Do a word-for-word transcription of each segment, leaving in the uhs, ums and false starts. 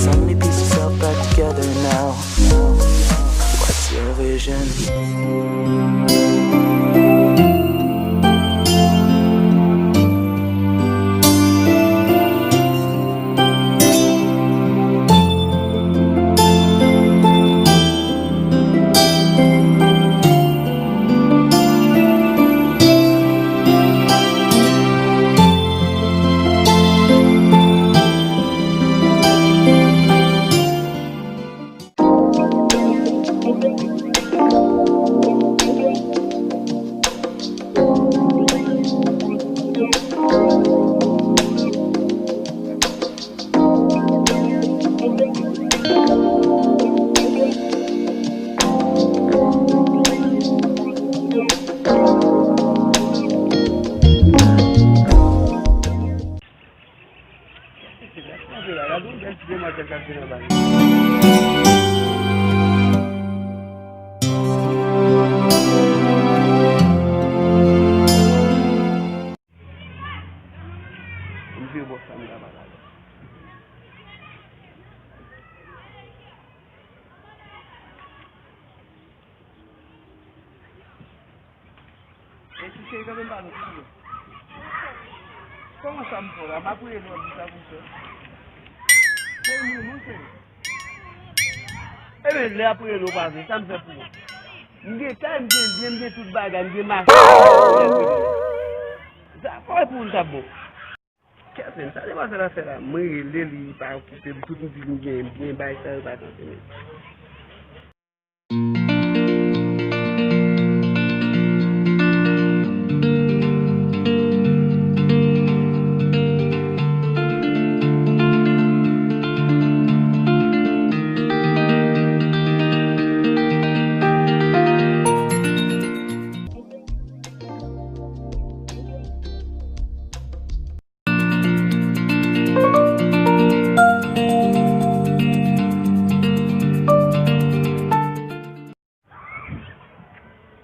Finally piece yourself back together now. What's your vision? M vire bò sa, m ka pale avè l. E ti cheri, kanpe m pale w, ti cheri. Kòman sa m fè w la? M ap rele w, di sa pou fè. Cheri, m ri, non, cheri. Ebyen, lè ap rele w pa vle, sa m fè pou ou? M gen kay, m gen byen, m gen tout bagay, m gen machin. Sa, kòman pou ou l t ap bon? Kèt menm, sa demwazèl la fè la? Mwen rele li, li pa okipe m, tout m di li m gen, m gen, bagay sa yo pa kanpe menm.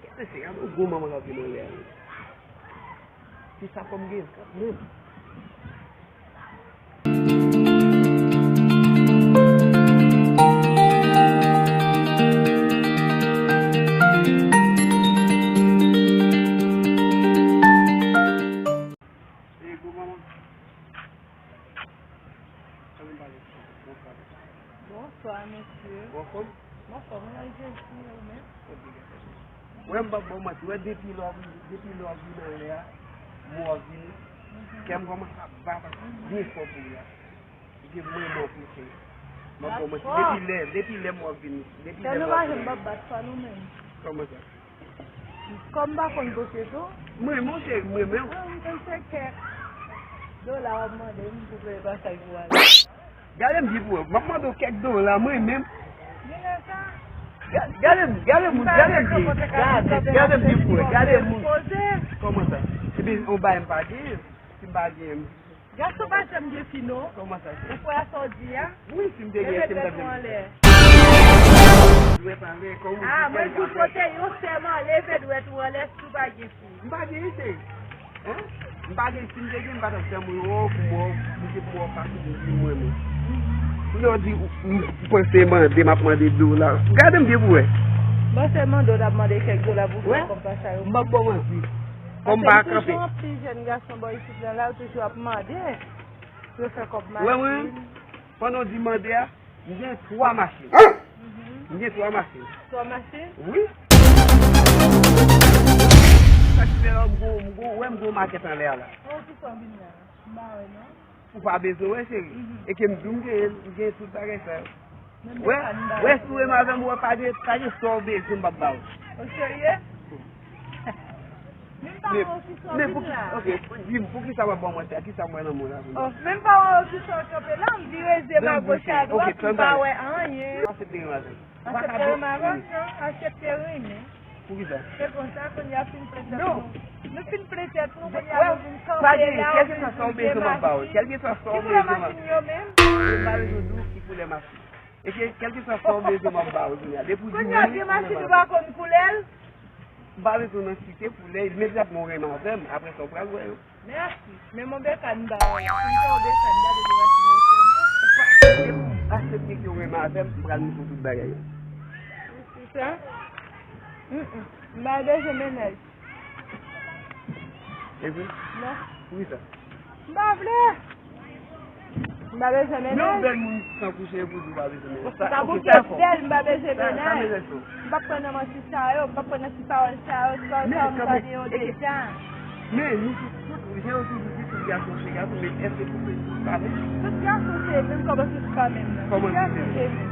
Gade se gade yon gwo manman k ap vin anlè a. Se sa fò m gen, menm. Ey, gwo manman. Bonswa, mesye. Ou anfòm? M anfòm, wi, Jezi, ou menm? Wè, m p ap ba w manti, wè, depi lè w ap, depi lè w ap vin anlè a, mwen w ap vini, kè m kòmanse ap bat byen fò pou ou la. Paske mwen, mwen anpil, cheri. M ap ba w manti, depi lè, depi lè mwen w ap vini, depi lè mwen w ap vini. Kè nou pa janm p ap bat pa nou menm. Kòman sa? Kòm m pa konn kote tou. Mwen, monchè, mwen menm. Mwen, m konn se kèk dola w ap mande m pou peye pasaj pou ale. Gade m di pou wè, m ap mande w kèk dola, mwen menm. Gade, gade m, gade m, gade m di, gade, gade m di pou wè, gade moun. Kòman sa? Epi, yon bagay m pa genyen, si m pa genyen, m Gason pa janm gen fi non. Kòman sa se? Ou kwè a sa w di a? Wi, si m te gen, si m t ap gen. Leve dwèt ou anlè. Dwèt anlè, kòman ou di sa? Ah, mwen di w kote yon sèman, leve dwèt ou anlè si w pa gen fi. M pa gen, cheri. Hein? M pa gen, si m te gen, m pa t ap janm wè w pou mwen, m te pou w pa sou mwen menm. Kounye a w di, m panse mande, m ap mande dola. Gade m byen pou wè. Panse mande w t ap mande kèk dola pou fè kòb pa sa yo. M p ap ba w manti. Kòm m pa kanpe. Paske m toujou anpil jèn gason bò isit la, la, yo toujou ap mande pou yo fè kòb machin. Wè mwen, pandan w di mande a, m gen twa machin. Mhm. M gen twa machin. Twa machin? Wi. Sa ki fè la, m gon, m gon, wè m gon makèt anlè a la. Oh, ki sa w vin la? M pa wè non. Ou pa bezwen wè, cheri. Mhm. E ke m di w m genyen l, m genyen tout bagay sa yo. Wè, wè, si w renmen avè m, wè, pa gen, pa gen sa w bezwen, m p ap ba w. O serye? Men m pa wè w ki sa w vin la. Ok, di m, poukisa w ap ba w manti a? Kisa m wè nan men w la? Oh, men m pa wè w ki sa w kanpe la, m vire zye m a goch a dwat, m pa wè anyen. Asepte renmen avè m. Asepte renmen avè m, non? Asepte renmen. Poukisa? Se konsa, kounye a fin plen tèt nou. Nou fin plen tèt nou, kounye a nou vin kanpe la, ou vin di m gen machin. Ki koulè machin yo menm? M pa bezwen di w ki koulè machin. E ke, kèlkeswa sa w bezwen, m ap ba w kounye a. Depi w di wi, kounye a gen machin ou pa konn koulè l? M pa bezwen nan site koulè, imedyatman w renmen avè m, apre sa w pral wè yo. Mèsi. Men mwen Bekan m ba w. Si m te w Bekan, m ta depi machin yo serye. Ou pa, depi w achte Avè m, m pral mete tout bagay yo. Pou sa? Mm, mm. M pa bezwen mennaj. E vre? Non. Poukisa? M pa vle. M pa bezwen mennaj. Men yon bèl moun tankou se pou di w pa bezwen mennaj. Sa, tankou se bèl, m pa bezwen mennaj. M p ap pran nan manti sa yo, m p ap pran nan ti pawòl sa yo, sa, sa m tande yo deja. Men nou tout, tout, jan yo toujou di, tout gason se gason, men èske tout gason se pa menm? Tout gason se menm, kòman se pa menm nan? Tout gason se menm.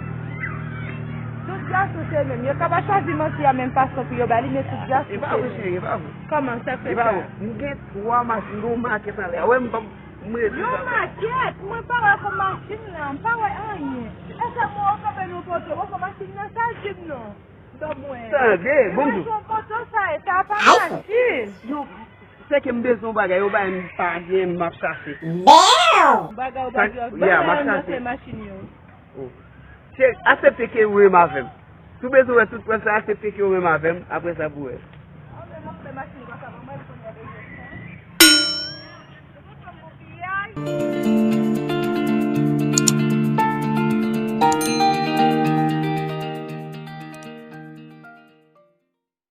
Tout gason se menm. Yo ka pa chwazi manti a menm fason pou yo ba li, men tout gason se menm. E pa vre, cheri, e pa vre. Kòman sa fè sa? E pa vre. M gen twa machin, m gen yon makèt anlè a. Wè, m pa, m rete. Yon makèt? Mwen pa wè kon machin lan, m pa wè anyen. Èske mwen kanpe nan poto, mwen kon machin nan sa di m non. Ban mwen. Tande, bon. Machin poto sa e, sa pa machin. Yo, se ke m bezwen yon bagay, yo bay m pa gen, m ap chache. Bagay ou pa gen, ban mwen nan fè machin yo. Oh. Se aksepte ke ou renmen avè m. Si w bezwen wè tout prèv sa, aksepte ke ou renmen avè m, apre sa pou wè. Ou menm ou fè machin